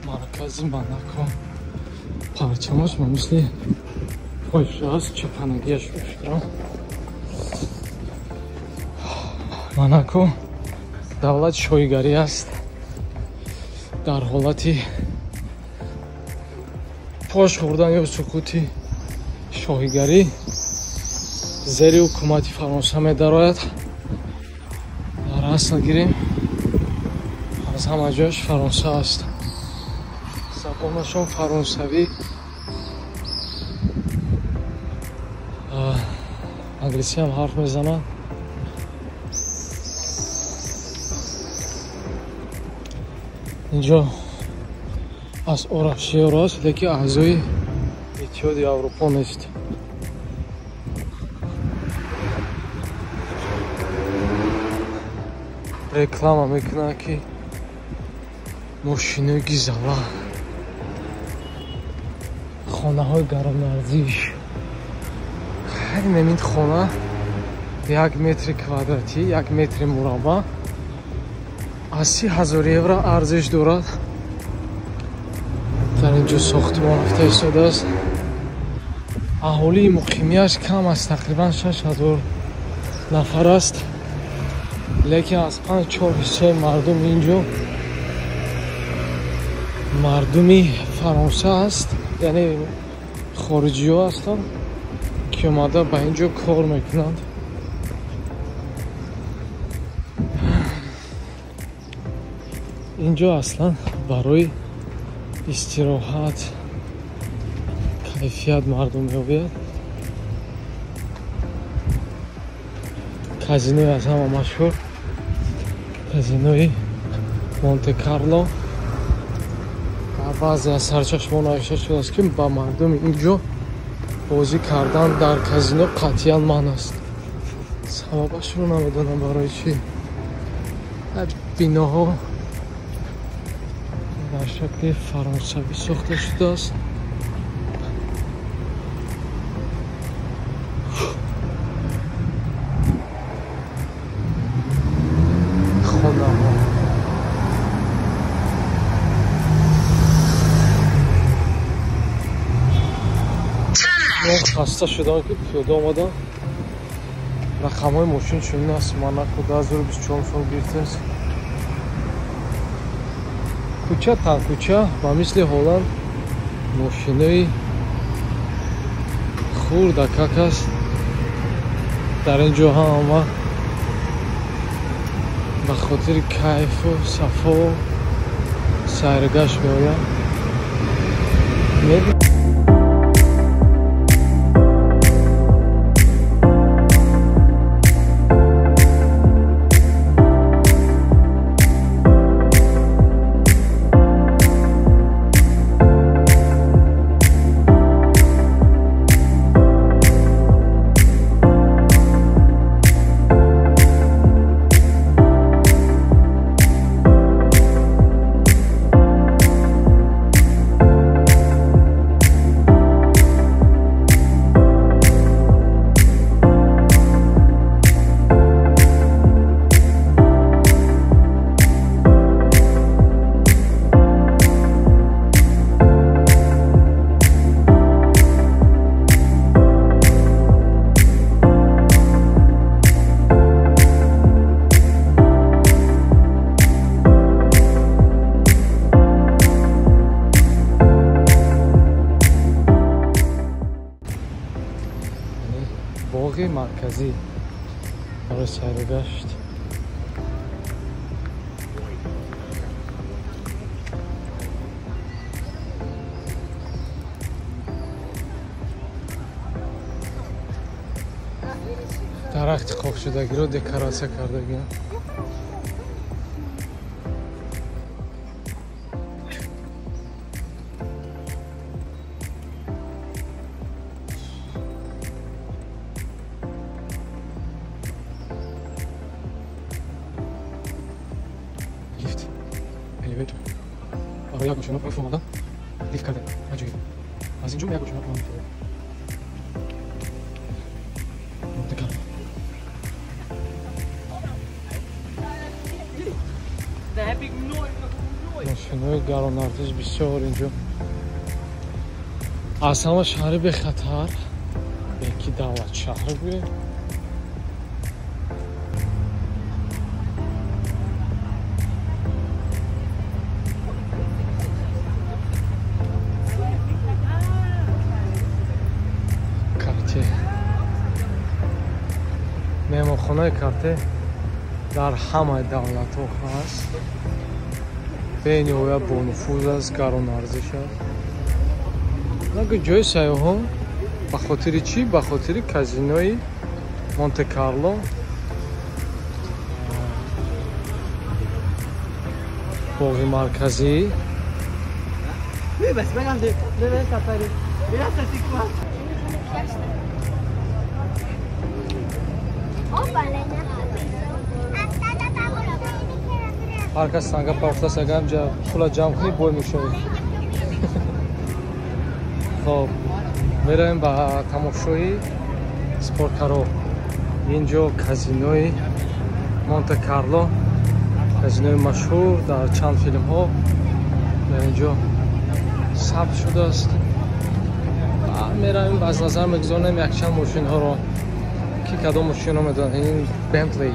Маркази Монако. Парчамаш ба мисли Польша аст, чапанагиаш фикрам. Монако давлати шоҳигарӣ аст. Дар ҳолати пош хӯрдан ё суқути шоҳигарӣ зери ҳукумати Фаронса медарояд. Дар асл гирем, аз ҳама ҷояш Фаронса аст. Забонашон фаронсавӣ, англисиам ҳарф мезанад. Инҷо аз Орашиёро аст, лекин аъзои Иттиҳоди Аврупо нест. Реклама мекунад, ки мошинои гизала, хонаҳои гаронарзиш. Ҳар ин хона 1 метри квадратӣ, 1 метри мураббаъ аз 30 000 евро арзиш дорад. Дар ин ҷо сохтмон рафта истодааст. Аҳолии муқимияш кам аст, тақрибан 6000 нафар аст, лекин аз 5-4 ҳиссаи мардуми ин ҷо мардуми Фаронса аст, яъне хориҷиҳо ҳастанд, ки омада ба ин ҷо кор мекунанд. Ин ҷо аслан барои истироҳат, кайфият мардум меояд. Казинои аз ҳама машҳур, казинои Монте Карло. Дар баъзе аз сарчашмаҳо навишта шудааст, ки ба мардуми ин ҷо бозӣ кардан дар казино қатъиян манъ аст. Сабабашро намедонам барои чӣ. Биноҳо дар шакли фаронсавӣ сохта шудааст. Хонаҳо хаста шудам, ки пиёда омадам. Рақамҳои мошин чунин аст: Монако 2024 сол гирифтааст. Кӯча та кӯча ба мисли Ҳолланд мошинои хурдакак аст. Дар ин ҷо ҳама ба хотири кайфу сафо сайргашт меоянд. Боғи марказӣ барои сайру гашт. Дарахти қоқшудагиро декоратсия кардагиам. Лифт, elevator. Барои як ошёна поён омадан лифт кардем. Аҷоиб. Аз ин ҷо як ошёна поён. Монте Карло. Daar heb ik nooit nog nooit. Мошинҳои гаронарзиш бисёр инҷо. Аз ҳама шаҳри бехатар, яки давлат шаҳр гӯе. Карте. Меҳмонхонаи Карте дар ҳамаи давлатҳо ҳаст. Бениҳоят бонуфуз аст, гаронарзиш аст. Наго ҷои сайёҳон ба хотири чӣ? Ба хотири казинои Монте-Карло. Боғи марказӣ. Ҳар кас санга партофтааст, агар ҳамҷа пула ҷамъ кунӣ, бой мешавӣ. Хоб, меравем ба тамошои спорткаро. Инҷо казинои Монте-Карло, казинои машҳур дар чанд филмҳо дар инҷо сабт шудааст. Меравем аз назар мегузорем якчанд мошинҳоро, ки кадом мошинҳо медонад. Ин Бентли,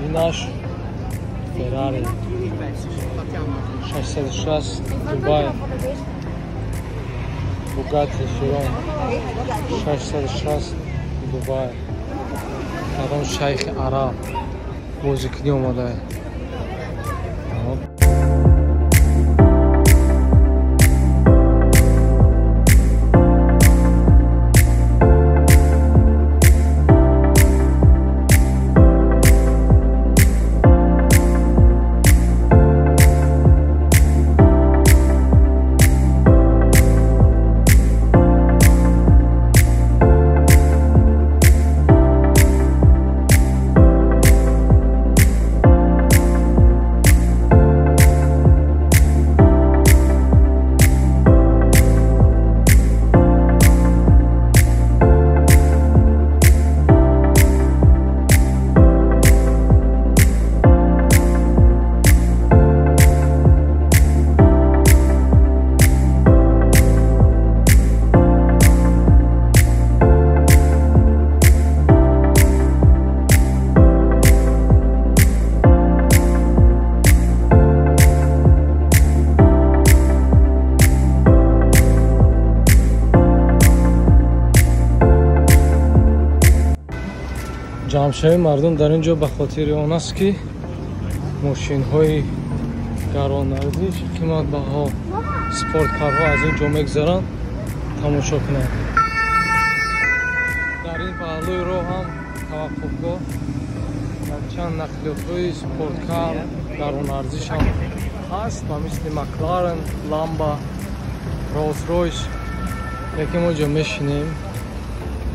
инаш Феррари 660 Дубай, Бугатти Широн 660 Дубай. Кадом шайхи араб бозикунӣ омадае. Ҷамъшавии мардум дар ин ҷо ба хотири он аст, ки мошинҳои гаронарзиш, қиматбаҳо, спорткарҳо аз ин ҷо мегузаранд, тамошо кунанд. Дар ин паҳлӯи роҳ ҳам таваққуфгоҳ, якчанд нақлиётҳои спорткар гаронарзиш ҳам ҳаст, ба мисли Макларен, Ламба, Роллс-Ройс. Яке мо ҷо мешинем,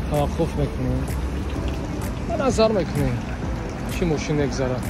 таваққуф мекунем, назар мекунем чӣ мошин мегзарад.